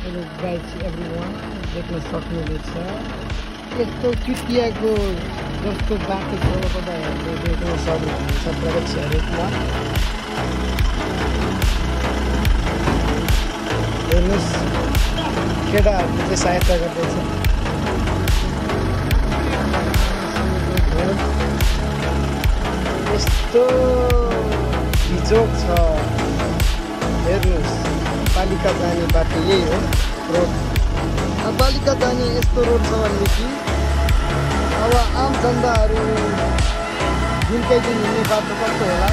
guys everyone देख्न सक्नुहुनेछ यस्तो चुतियाको जस्तो बाटो छ तपाईहरुले देख्न सक्नुहुनेछ प्रगति सडकमा हेर्नुस् केटाहरुले चाहिँ सहायता गर्दैछ यस्तो बिजोग छ हेर्नुस् पालिका जाने बाटो यही हो रोड पालिका जाने यस्तो रोड छ भनेदेखि अब आम जनताहरू दिनकै दिन हिँड्ने बाटो कस्तो होला